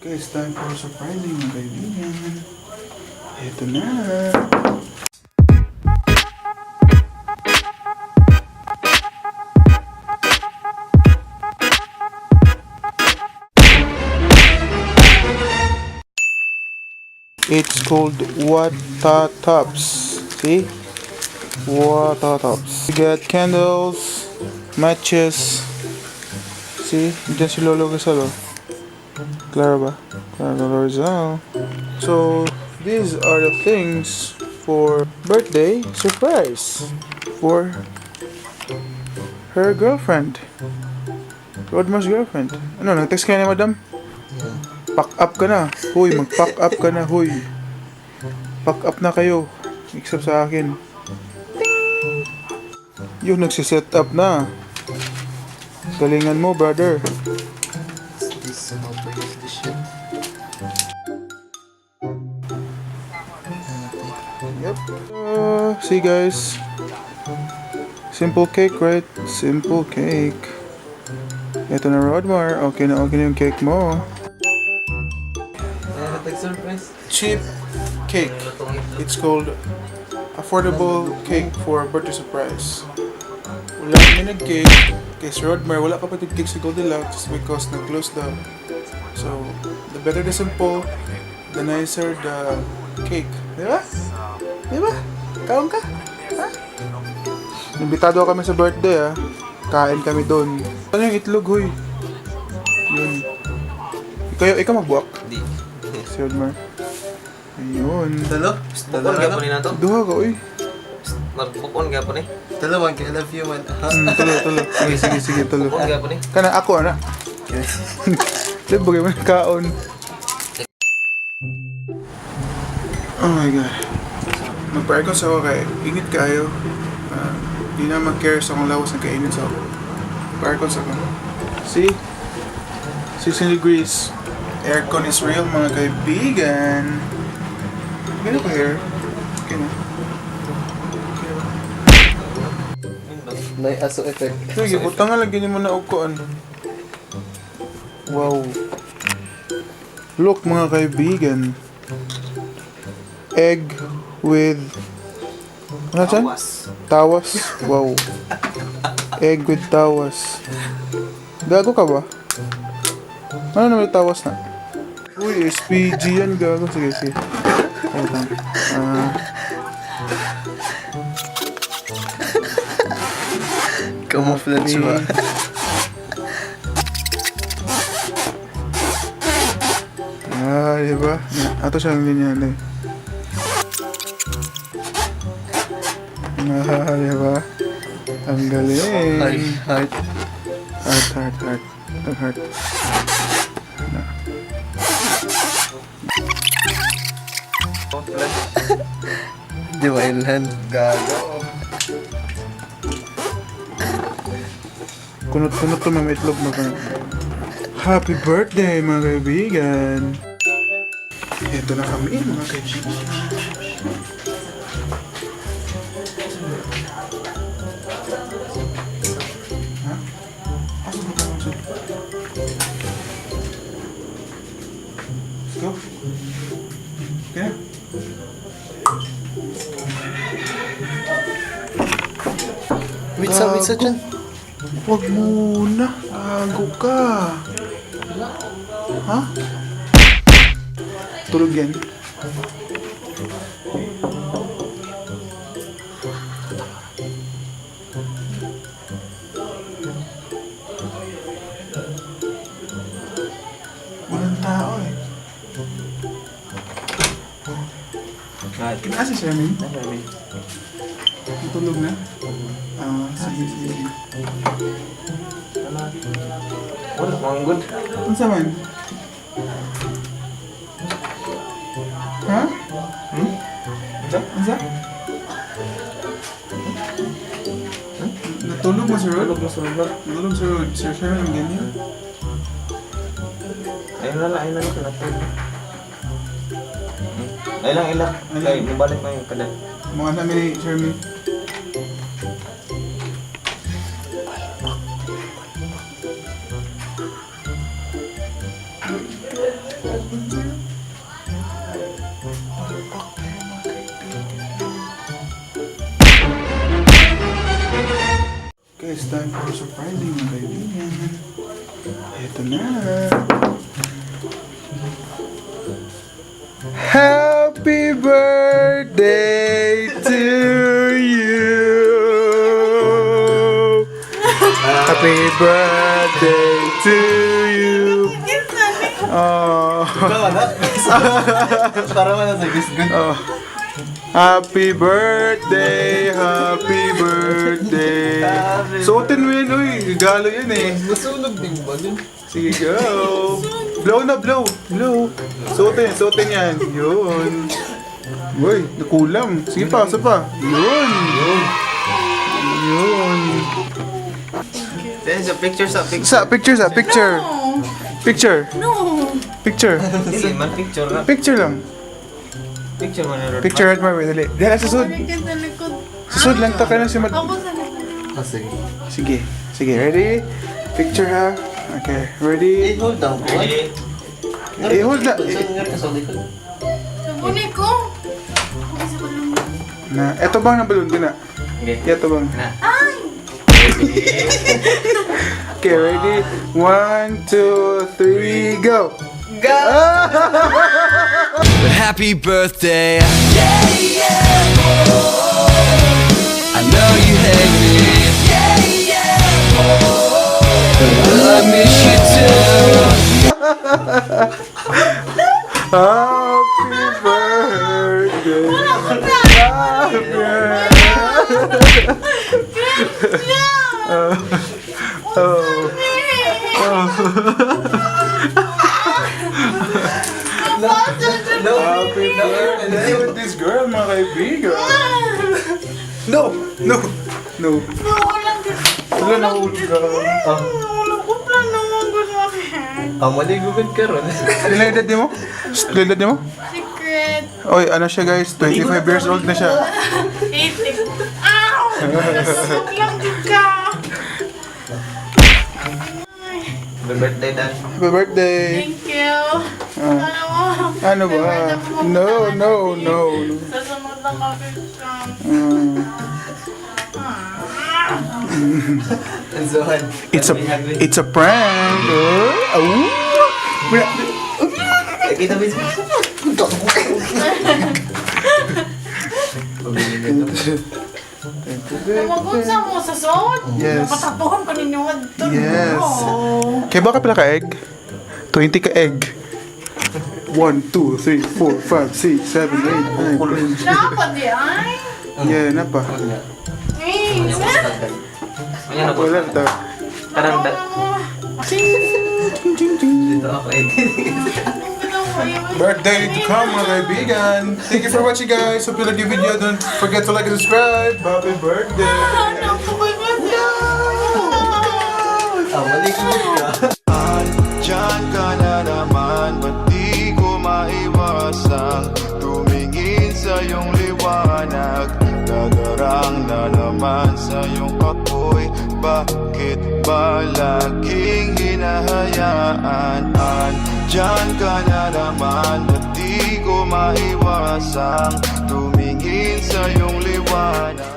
Okay, it's time for surprising, mga kaibigan. Ito na. It's called Wata Tops. See? Wata Tops. You got candles, matches. See? Diyan si Lolo Gasol, oh. Klaro ba? Klaro Lolo Rizal. So, these are the things for birthday surprise for her girlfriend. Rodmar's girlfriend. Ano, nag-text kayo ni Madam? Pack up ka na. Huy, mag-pack up ka na, huy. Pack up na kayo. Except sa akin. Ting! Yun, nagsiset up na. Galingan mo, brother. This how to use this shit. Yep. See, guys. Simple cake, right? Simple cake. Ito na, Rodmar. Okay na yung cake mo. Nag-surprise. Cheap cake. It's called affordable cake for birthday surprise. Wala kami nag-cake. Kay Sir Rodmar, wala pa pati cake sa Goldilocks because nag-close daw. So, the better the simple, the nicer the cake. Di ba? Di ba? Kaon ka? Ha? Imbitado kami sa birthday, ah. Kain kami doon. Ano yung itlog, huy? Yun. Ikaw magbuwak? Di. Si Rodmar. Ayun. Tulo? Bukon gyapon ni nato. Duha ka, uy. Magbukon gyapon ni. Tulo man, kay I love you man. Tulo, tulo. Sige, sige, sige, tulo. Bukon gyapon ni. Kana ako, ana. Di ba kayo kaon? Oh my God. Magpa-aircon sa ako kay init kayo. Ah, di na mag-care sa akong lawas ng kainit sa ako. Pa-aircon sa ako. See? 16 degrees. Aircon is real, mga kaibigan. Gano'n ko hair? Okay na. Okay ba? May aso effect. Sige, butang nga lang mo na og kuan. Wow. Look, mga kaibigan. Egg with, ano yan? Tawas. Tawas. Wow. Egg with tawas. Gago ka ba? Ano naman yung tawas na? Uy, SPG yan, gago. Sige, sige. Ayun lang. Ah, Camouflage ba? Ah, di ba? Ato siyang linya eh. Ah, di ba? Ang galing. Heart, heart. Heart, heart, heart. Itong heart. Na. Di ba ilan? Gago. Kunot-kunot to, may itlog mo. Happy birthday, mga kaibigan! Ito na kami, mga kaibigan. Ha? Asa ba tayo sir? Let's go. Okay na? Wait sa, wait sa dyan. Huwag muna. Gago ka. Ha? Tulog yan. Walang tao eh. Kinasa si Shermin? Natulog na? Ah, sige, sige, sige. Wala manggod. Unsa man? Ha? Hmm? Unsa? Unsa? Natulog mo si Rod? Tulog mo sa lugar. Natulog si Rod. Sir Sherman, ganyan. Ayun na lang, ayun na lang natulog. Ay lang, ilak. Kay mobalik na yung kadat. Mukha namin ni Sherman. It's time for surprising, mga kaibigan. Ito na. Happy birthday to you. Happy birthday to you. Oh. Para man sa gisgun. Oh. Happy birthday, happy birthday. Suotin mo yun, uy. Galo yun eh. Nasunog din ba yun? Sige, go. Blow na, blow. Blow. Suotin, suotin yan. Yun. Uy, nakulam. Sige pa, isa pa. Yun. Yun. Yun. Then sa picture, sa picture. Sa, picture, sa, picture. No. Picture. No. Picture. Dili man picture na. Picture lang. Picture man na. Picture at Marvin, dali. Dali, susud. Balik ka sa likod. Susud lang ta ka na si Mad. Ako sa likod. Ah, sige. Sige. Sige, ready? Picture ha. Okay, ready? Eh, hold down ko. Ready? Eh, hold na. Saan nga ka sa likod? Sabuni ko. Ako sa balon. Na, eto bang na balloon din na? Okay. Eto bang? Na. Ay! Okay, ready? One, two, three, go! Go! Happy birthday. Yeah. I know you hate me. Yeah. Well, I miss you too. Happy birthday! Happy birthday! Oh. Happy birthday with this girl, mga kaibigan! No! No! No! Walang Wala na hulog ka. Walang ko plano mo gusto. Ah, mali gugod ka ron. Ilan edad mo? Shh, ilan edad mo? Secret. Oy, ano siya guys? 25 years old na siya. 80. Ow! Nasabog lang din ka. Ay, Happy birthday, Dan. Happy birthday! thank you. Ah. Ano mo? Ano ba? No, no, no, no. Sa sunod na coffee shop. Ang zuhan. It's a prank. Oh. Oh. Kita bis. Magunsa mo sa sod? Yes. Napatapuhan ko ninyo adto. Yes. No. Kaya ba ka pala ka egg? 20 ka egg. 1, 2, 3, 4, 5, 6, 7, 8, 9, 10. Dapat di ay. Yeah, napa. Eh, Ano na Wala ta. Karang da. Ching, ching, ching. Dito ako eh. Birthday to come, mga kaibigan. Thank you for watching, guys. Hope you like the video. Don't forget to like and subscribe. Happy birthday! Ah, mali gugod ka. Diyan ka na naman, ba't di ko maiwasang tumingin sa iyong liwanag? Nadarang na naman sa iyong apoy. Bakit ba laging hinahayaan? Diyan ka na naman, ba't di ko maiwasang tumingin sa iyong liwanag?